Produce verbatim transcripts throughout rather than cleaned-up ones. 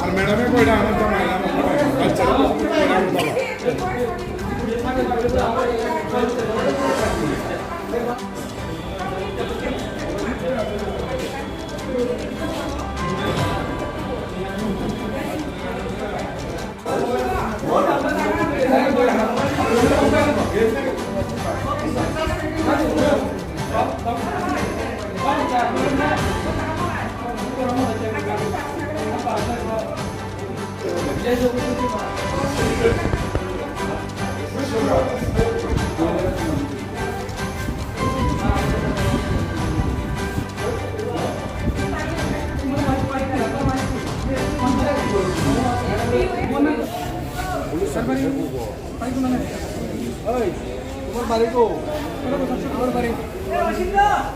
আর ম্যাডামে কইরা আমার তো মাইলাম। আচ্ছা, ম্যাডাম বাবা। ওই, তোমার বাড়ি কো? আমার বাড়ি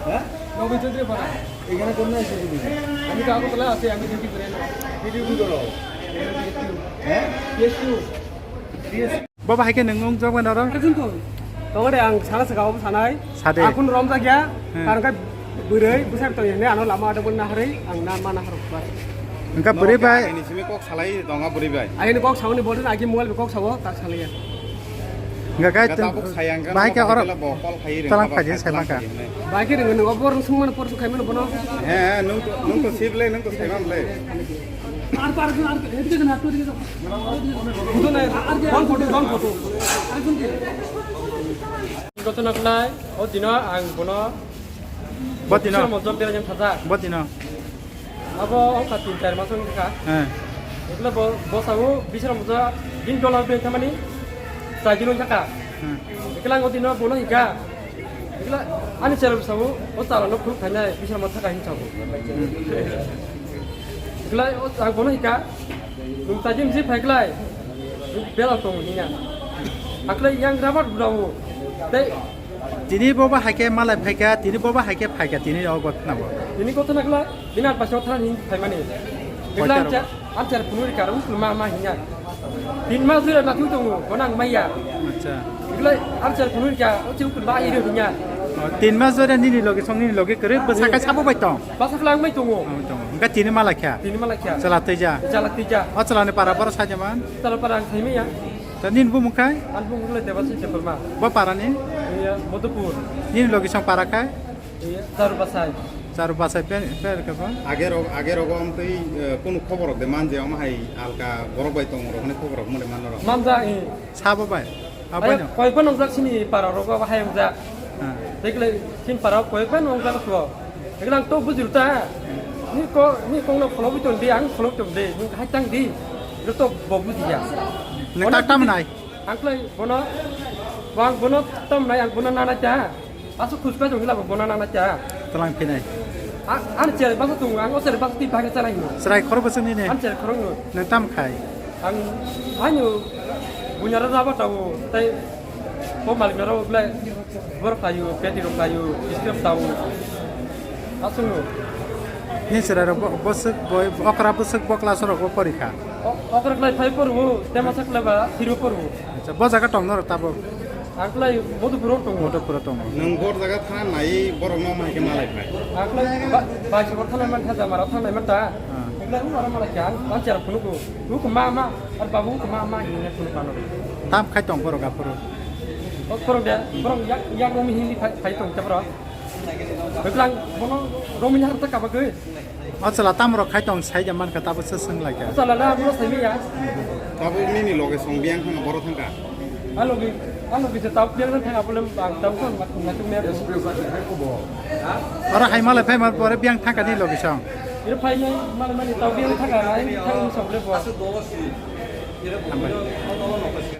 হ্যাঁ? নবীন চৌধুরী পাড়া। এখানে কোন এসে তুমি? আমি তো আগরতলা আছি, আমি ডিউটি করি। কি ডিউটি করো? হ্যাঁ? PSU. Bo bahai khe nwng wng jokmani oro? Arjun ko. Tongode ang sana saka obo sanai. Sade. Akun romjak ya. Hmm. Karon khe bwrwi bwsai tong ya, ano lama ada pun naharwi ang na mana harok ba. Engka bwrwi bai. Ini simi kok salai tonga bwrwi bai. Aini kok sauni bolin agi mobile kok sawo tak salai ya. Engka kai tabuk sayang kan bahai khe oro talang phaji sai maka. Bahai khe nwng obo rung sungmano por sukhaimano bono. He, nwng to, nwng to sip le, nwng to saiman le. Gotona khlai, o dino ang bono Bo dino. Bisramot job dena jang thajak. Bo dino. Abo ongkha tin char mas wngkha. He. Ekla bo, bo sao Bisramot job din dollar ben thamani chajin wngkha. He. Ekla ang o dino bono hika. Ekla ani chera bwskango o chalano phuluk khainai Bisramot thaka hin sao. Ekla o ang bono hika. Nwng chajin si phaiklai. Bela tong hinya. Aklai yang rabar budao. Tei tini boba haike malai phaika, tini boba haike phaika, tini o gotna bo. Tini gotna khlai, tini at pasok thani phaimani. Ekla ang chera. Amchar phunui rika, ukul ma ma hinya. Tin mas jora na thui tongo, bono ang maya. Acha. Ikla amchar phunui rika, o che ukul ma iri hinya. O, tin mas jora nini loge song nini loge kere bwsa kai sabo bai tong. Basa klang mai tongo. O, tong. Engka tini mala kya? Tini mala kya? Chala tija. Chala tija. O chala ni para para saja man. Chala para ang thai maya. Ta nini bu mukai? An bu mukai deba se chepel ma. Bo para ni? Iya, Modupur. Nini loge song para kai? Iya, Charu Bwsai. Charu Bwsai pen, pen ka ba? Age rok, age rok om tei, eh, kunu khobor rok de man je om hai alka borok bai tong rok ni khobor rok mone man rok. Manja, eh. Sabo bai. Abo no. Koi ban nongjak sini para rok ba hai nongjak. Ha. Dekle sin para koi ban nongjak to. Dekle ang to bujil ta. Ni ko, ni kong no kholo bujil di, ang kholo bujil di. Ni hai tang di. Ito bo bujiya. Ni ta tam nai. Ang klai bono, bang bono tam nai, ang bono nana cha. Asu khus ka jong hila bo bono nana cha. Talang pinai. A, an chere basa tung, ang o chere basa ti bhage chalai no. Serai khoro bosong ni ne. An chere khoro no. Nang tam khai. Ang, anu, bunyara raba tau, tai, po malik raba blai. Bor kayu, peti rok kayu, iskep tau. Asung no. Ni sera rok bo-, bosok boi, okra bosok bo class rok bo porikha. O-, okra klai phai poru, tema sak leba, thiru poru. Acha, bo jaga tong noro tabuk. Ang klai Modupuro tong. Modupuro tong. Nung bor jaga thana nai borok no mai ke malai phai. Ang klai ba-, bai sibor thana man thaja mara thana man ta. Ah. Ang klai aro malai kya, ang chera phunu ko. Ko ma ma, ar babu ko ma ma hinne phunu pano. Tam khai tong borok aphuru. O borok de, borok yak, yak romi hindi phai, phai tong ta borok. Beklang bono romini har ta kabagwi. O chwla tamo rok khai tong sai de man kha tabo se swng lai kha. O chwla na bono sai ya. Tabo nini loge song biyang thang boro thang kha. A loge, a loge se tabo biyang thang abole ang tabo kon mat na tum ya. Ora hai malai phai mar pore biyang thang kha ni loge song. Ira phai ni mal mani tabo biyang thang kha ai thang song le bo. Hambai.